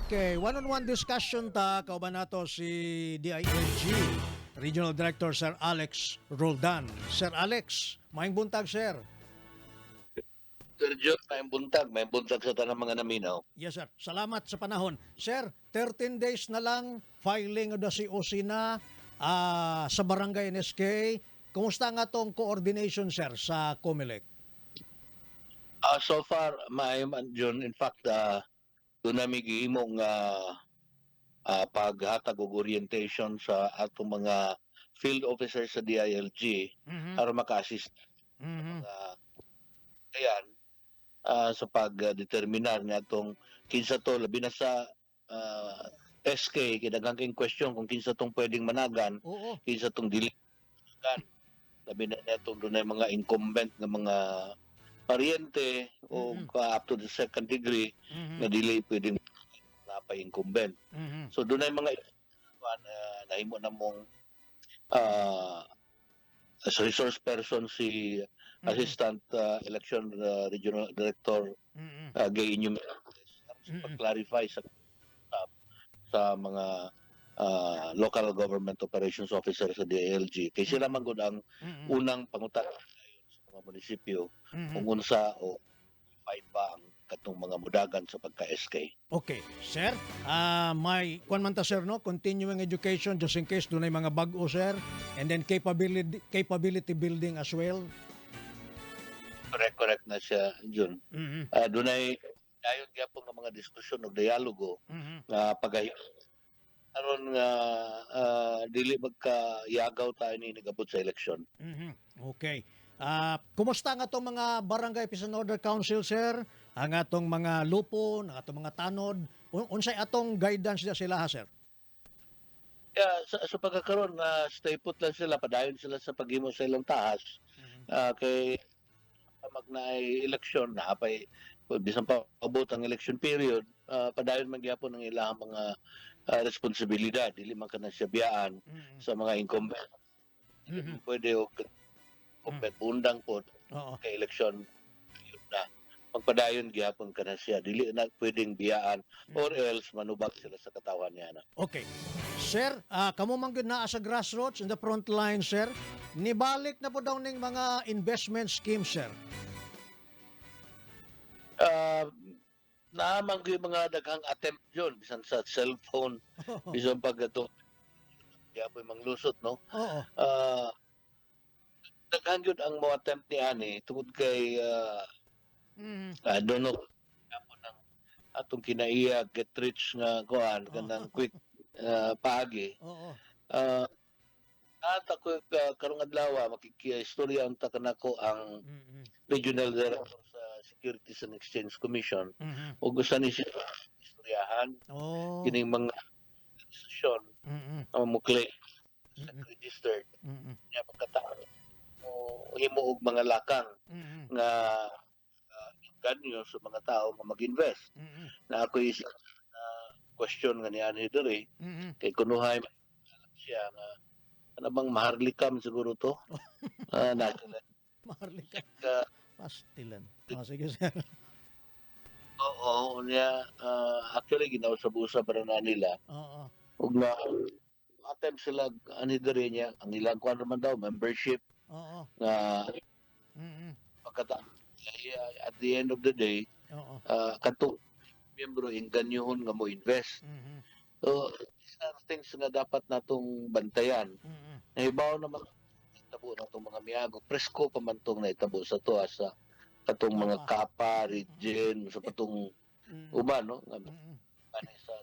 Okay, one-on-one discussion ta, kauban nato si DILG Regional Director Sir Alex Roldan. Sir Alex, maayong buntag, sir. Sir John, may buntag sa tanang mga naminaw. Yes, sir. Salamat sa panahon. Sir, 13 days na lang filing of the COC na sa Barangay NSK. Kumusta nga tong coordination, sir, sa COMELEC? So far, maayo man, John. In fact, duna mi gihimong paghatag og orientation sa atong mga field officers sa DILG aron maka-assist mga ayan sa pagdeterminar nga atong kinsa to, labi na sa SK, kay daghan question kung kinsa tong pwedeng managan, kinsa tong dili managan, labi na natong dunay mga incumbent nga mga paryente o up to the second degree nga dili pwedeng napay incumbent. So dunay mga nahimo na mong as resource person si Assistant Election Regional Director Gay Inyo sa pag-clarify sa mga local government operations officer sa DILG kay sila man gud ang unang pangutana sa mga munisipyo kung unsa o qualified ba ang katong mga mudagan sa pagka-SK. Okay, sir, may kuan man ta, sir, no, continuing education just in case dunay mga bag-o, sir, and then capability capability building as well. Correct, correct na siya, Jun. Dunay dayon gyapon nga mga diskusyon ug dialogo nga pagayon aron nga dili magkayagaw tayo ni nagabot sa eleksyon. Okay. Kumusta nga atong mga Barangay Peace and Order Council, sir? Ang atong mga lupon, ang atong mga tanod, unsay atong guidance na sila ha, sir? Yeah, sa pagkakaroon na stay put lang sila, padayon sila sa paghimo sa ilang taas. Kay mag naay eleksyon na pay bisan pa abot ang election period, padayon man gyapon ang ilang mga responsibilidad, dili man kana siya biyaan sa mga incumbent. Pwede og incumbent undang po kay election yun na magpadayon gyapon kana siya, dili na pwedeng biyaan or else manubag sila sa katawan niya na. Okay. Sir, kamo man gyud naa sa grassroots in the front line, sir. Nibalik na po daw ning mga investment scheme, sir. Naa man gyud mga daghang attempt yun bisan sa cellphone, bisan pag ato gyapon manglusot, no? Oo. Daghan gyud ang mo attempt ni ani tungod kay I don't know, gyapon ang atong kinaiya get rich nga kuan, kanang quick paagi. At ako karong adlaw makikistorya unta kanako ang regional director sa Securities and Exchange Commission ug gusto ni siya istoryahan kining mga organisasyon ang mo claim registered niya pagkatao mo himo og mga lakang nga inganyo sa mga tao nga mag-invest na ako is na question nga niani diri kay kunuhay siya nga ano bang Maharlika man siguro to na Maharlika. Pastilan. Oh, sige, sir. Oo niya, actually ginausab-usab ra na nila ug na attempt sila ani diri niya ang ilang kuan man daw membership nga pagkata at the end of the day kato miyembro inganyuhon nga mo invest. So these are things nga dapat natong bantayan. Nahibaw naman itabo na itong mga miago, presko pa man tong naitabo sa tuwa sa katong mga Kapa, Regen, sa katong uban, no, nga kanay sa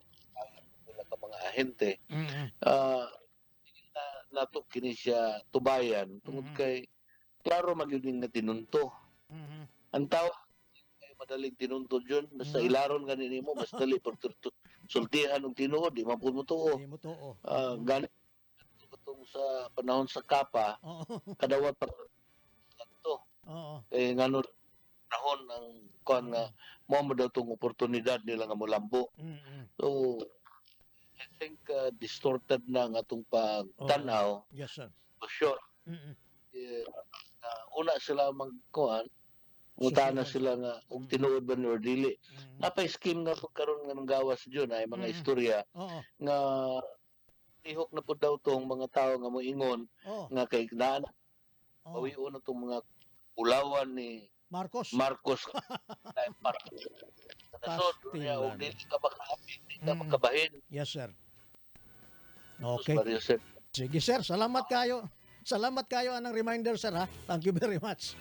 pila ka mga ahente. Na nato kini siya tubayan tungod kay klaro man gyud nga tinunto. Ang tao kay madaling tinunto yun, basta ilaron gani nimo, mas dali por sultihan og tinuod, di man pud mo tuo. Di mo tuo. Gani katong sa panahon sa Kapa, kadawat pa to kay ngano panahon ang kuan nga mo daw tong oportunidad nila nga molambo. So I think distorted na ang atong pagtan-aw. Yes, sir. For sure. Eh, una sila magkuan Ngutana sila nga kung tinuod ba ni or dili. Napay scheme nga pud karon nga nanggawas jud ay mga istorya nga lihok na pud daw tong mga tao nga moingon nga kay naa bawion na tong mga bulawan ni Marcos. Marcos para sa nasod niya og Pastilan. dili ka makaapit, di ka makabahin. Yes, sir. Okay. Mario Sir. Sige, sir. Salamat kayo. Salamat kayo anang reminder, sir, ha. Thank you very much.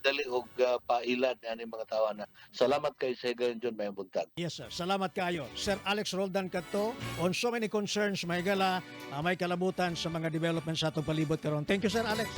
Dali og pailad ani mga tawo na. Salamat kay sa higayon, John, mayong buntag. Yes, sir. Salamat kayo. Sir Alex Roldan Kato, on so many concerns, may gala, may kalabutan sa mga developments sa atong palibot karon. Thank you, Sir Alex.